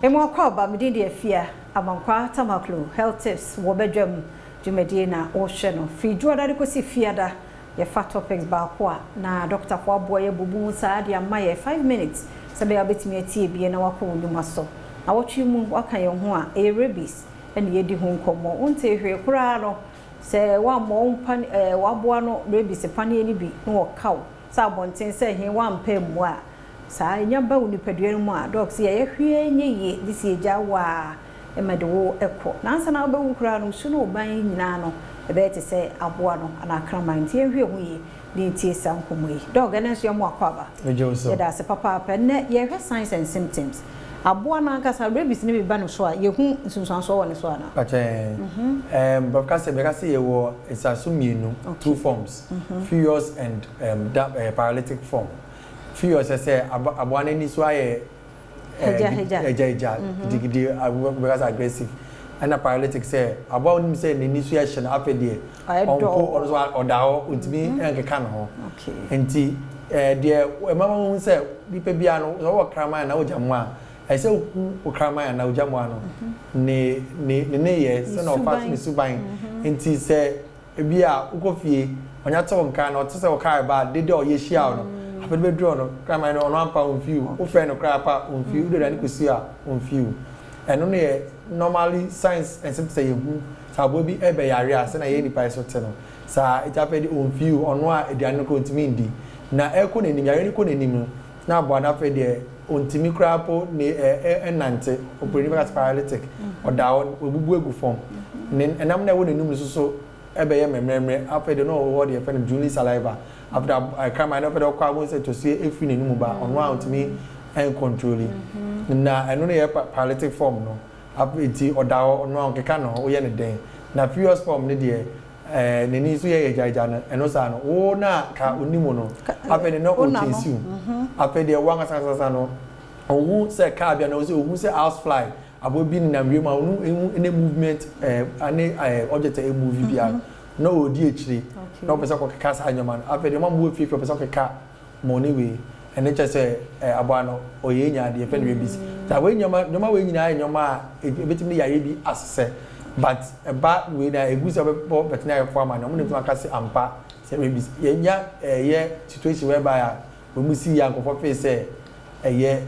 Emu akwaaba, me din de Afia Amankwa Tamaklo. Health Tips wɔ badwam dwumadie na wɔhwɛ no firi Dwoada de kɔsi Fiada. Yɛfa topics baako a na dɔktafoɔ aboa yɛ bubu mu saa de ama yɛ 5 minutes sɛ bɛyɛ a wobɛtumi atie bie na wakɔ wo nnwuma so. Na wɔtwe mu waka yɛn ho a, ɛyɛ rabies ɛne yɛdi ho nkɔmmɔ. Wonte hwee koraa no sɛ woammɔ wo mpa waboa no rabies paneɛ no bi na wɔka wo sɛ abɔnten sɛ he woampɛ mmoa a, saa ɛnya ba wo nipadua no mu a, doc sɛ yɛyɛ hwee nyɛ yie de si agya wo a ɛma de wo ɛkɔ nansa na wobɛwu koraa no, su ne wo ban nyinaa no ɛbɛyɛ te sɛ aboa no anaa kraman. Nti yɛnhwɛ ho yie ne ntie saa nkɔmmɔ yi. Doc, ɛno nso yɛmo akɔ aba. Megye wo so. Yɛda ase papaapa. Nnɛ yɛhwɛ signs and symptoms. Aboa no ankasa, rabies no bi ba ne so a, yɛhu nsunsuansoɔ wɔ ne so anaa? Pakyɛ, bɛka sɛ yɛwɔ nsaso mmienu, two forms, furious and paralytic form. Furious sɛ aboa no ani so ayɛ hagya hagya. Hagya hagya, gidigidi, bɛka sɛ aggressive. Ɛna paralytic sɛ aboa wonim sɛ n'ani so yɛ hye no, afei deɛ Ayɛ ɔmpo dɔɔ. Ɔno nso ɔda hɔ, ɔntumi nkeka ne ho. Nti deɛ ɛma wɔn sɛ nipa biara no, sɛ ɔwɔ kraman anaa ɔgya mmoa a, ɛsɛ ohu wo kraman anaa ɔgya mmoa no ne yɛ sɛ na ɔfa so, ne suban. Nti sɛ ebi a wokɔ fie, ɔnya te wo nka na ɔte sɛ wo kaa ba a, dede a ɔyɛ hyia wo no, afei de bɛduru no, kraman no ɔno ampa ɔmfi wo, wofrɛ no koraa pa ɔmfi wo, wode aduane kɔsi a ɔmfi wo. Ɛno no yɛ normally signs and symptoms a yɛhu sɛ aboa bi ɛbɛyare a, sɛnea yɛn nipa yi so te no saa. Eti afei de ɔmfi wo, ɔno a aduane no koraa ɔntumi ndi. Na ɛkɔ n'anim, yare no kɔ n'anim no, na aboa no afei deɛ ɔntumi koraa po ne ɛ ɛ ɛnante. Oburoni bɛka sɛ paralytic. Ɔda hɔ, wabubu agu fam. Ne ɛnam na ɛwɔ n'anum no soso ɛbɛyɛ mmerɛmmerɛ. Afei deɛ na ɔwɔ hɔ deɛ yɛfrɛ no drooling saliva. Afei de kraman no afei de ɔkɔ abɔ sɛ tosuo efiri n'anum ba, ɔno a ɔntumi ɛncontrol. Na ɛno no yɛ paralytic form no. Afei nti ɔda hɔ, ɔno a ɔnkeka ne ho, woyɛ ne den. Na furious form no deɛ, n'ani nso yɛ agyaagyaa no. Ɛno saa no, wo na ka onim no, afei de na ɔkyɛnsi wo. Afei deɛ wɔn ankasa no, ohun sɛ kaa bi ana ɔsɛ ohun sɛ house fly, aboa bi nenam wiem a, ɔno ehu ne movement ane object a ɛmove biara na ɔredi akyire na ɔpɛ sɛ ɔkɔkeka saa nneɛma no. Afei deɛ ɔma mo wɔ fiefie, ɔpɛ sɛ ɔkeka mo ne wei. Ɛne kyɛ sɛ aboa no ɔyɛ nya adeɛ fɛn rabies. Saa wei nneɛma wei nyinaa yɛ nneɛma a ebetumi de yareɛ bi asesɛ, but ɛba wei na egu sɛ ɔbɛbɔ veterinary fo ama no, ɔmo na ebetumi aka sɛ ampa sɛ rabies. Yɛnya ɛyɛ situation whereby a wɔn mu si yɛ nkɔfɔ fee sɛ ɛyɛ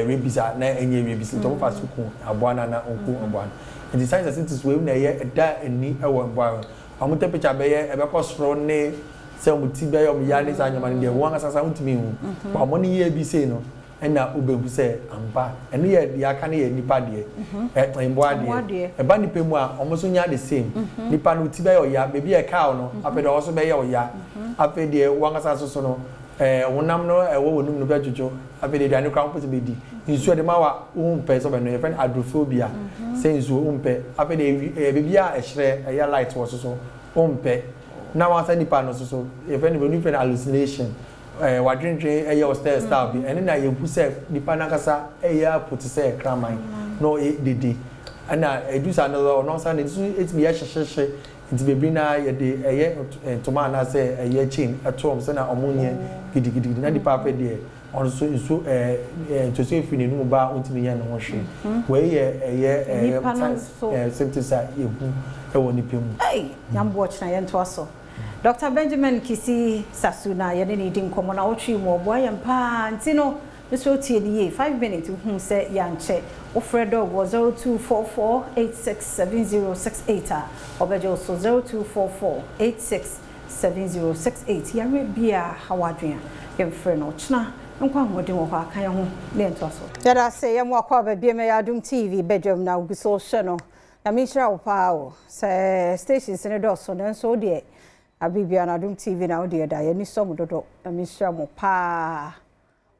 rabies a, na ɛnyɛ rabies, nti ɔmo fa so ku aboa no ana ɔnku aboa no. Nti signs and symptoms wei na ɛyɛ ɛda ani ɛwɔ mboa no. Ɔmo temperature bɛyɛ ɛbɛkɔ soro ne sɛ ɔmo ti bɛyɛ ɔmo ya ne saa nneɛma no deɛ, wɔn ankasa ntumi nhu ba ɔmo ne yie bi sei no, ɛna wobɛhu sɛ ampa ɛno yɛ deɛ aka no yɛ nipa deɛ, mboa deɛ. Ɛba nipa mu a, ɔmo nso nya the same. Nipa no ti bɛyɛ ɔya, beebi a ɛkaa no, afei deɛ ɔwɔ so bɛyɛ ɔya. Afei deɛ wɔn ankasa nso so no, honam no ɛwɔ wɔn num no bɛdwodwo. Afei deɛ aduane koraa wɔn pɛ sɛ bɛdi, nsuo de ma wa wɔn mpɛ sɛ ɔbɛno, yɛfrɛ no hydrophobia, sɛ nsuo wɔn mpɛ. Afei deɛ beebi a ɛhyerɛ, ɛyɛ light wɔ so so wɔn mpɛ. Na wɔn asa nipa no nso so, yɛfrɛ no, wɔn frɛ no hallucination, wadwendwen ɛyɛ ɔstyle style bi. Ɛno na yɛhu sɛ nipa nankasa ɛyɛ apo te sɛ kraman na ɔyɛ dede. Ɛna edu saa no, ɔno nsa ne nso etumi yɛ hyehyehye. Nti bebree na yɛde ɛyɛ ntoma anaasɛ ɛyɛ chain ɛto wɔn sɛ na wɔn nyɛ gidigidi. Na nipa afɛ deɛ, ɔno nso nsuo ɛɛ ɛɛ ntosuo efiri n'anum ba a, ɔntumi nyɛ ne ho hwee. Wei yɛ ɛyɛ signs symptoms a yɛhu ɛwɔ nipa mu. Ɛy nyamboɔ kyena yɛn to so. Dr Benjamin Kisi Sasu na yɛne ne di nkɔmmɔ na wɔtwe mu, ɔboa yɛn paa. Nti no nso tie ne yie, 5 minutes hu sɛ yɛankyɛ. Wofrɛ Doc wɔ 0244867068 a, ɔbɛgye wo so. 0244867068. Yɛawerɛ bia haw adwen a, yɛmfrɛ no. Ɔkyena nkɔ ahoɔden wɔ hɔ aka yɛn ho ne yɛntoa so. Yɛda ase, yɛ mo akɔ aba biama. Yɛ Adom TV badwam na wogu so hyɛ no. Na menhyira wo paa o sɛ stations ne dɔɔso, nanso wo deɛ abibia no Adom TV na wo deɛ da yɛni sɔ mo dodo. Na menhyira mo paa,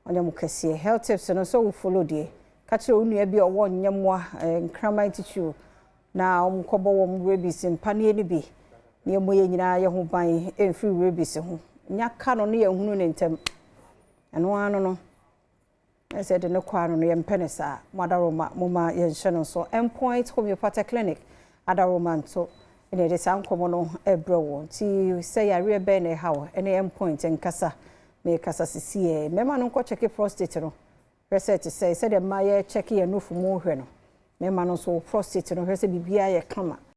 ɔnyɛ mo kɛseɛ. Health tips no sɛ wo follow deɛ, ka kyerɛ wo nua bi a ɔwɔ nyɛmmoa, nkraman titiriw, na ɔmo kɔbɔ wɔn rabies mpaneɛ no bi na yɛmmɔ yɛn nyinaa yɛ ho ban ɛmfiri rabies ho. Nya ka no ne yɛnhunu ne ntɛm, ɛno ara no ɛsɛ de ne kɔ ano no, yɛmpɛ ne saa. Mo adaroma, moma yɛnhyɛ no nso. Endpoint Homeopathic Clinic adaroma nto ɛna yɛde saa nkɔmmɔ no ɛbrɛ wɔ. Nti sɛ yareɛ bɛn na ɛha wo, ɛne Endpoint nkasa. Mekasa sisiɛ, mmarima no nkɔ check prostate no hwɛ sɛ ɛte sɛ sɛdeɛ mmaa yɛ check yɛn nufu mu hwɛ no. Mmarima no nso wo prostate no hwɛ sɛ biribiara yɛ kama.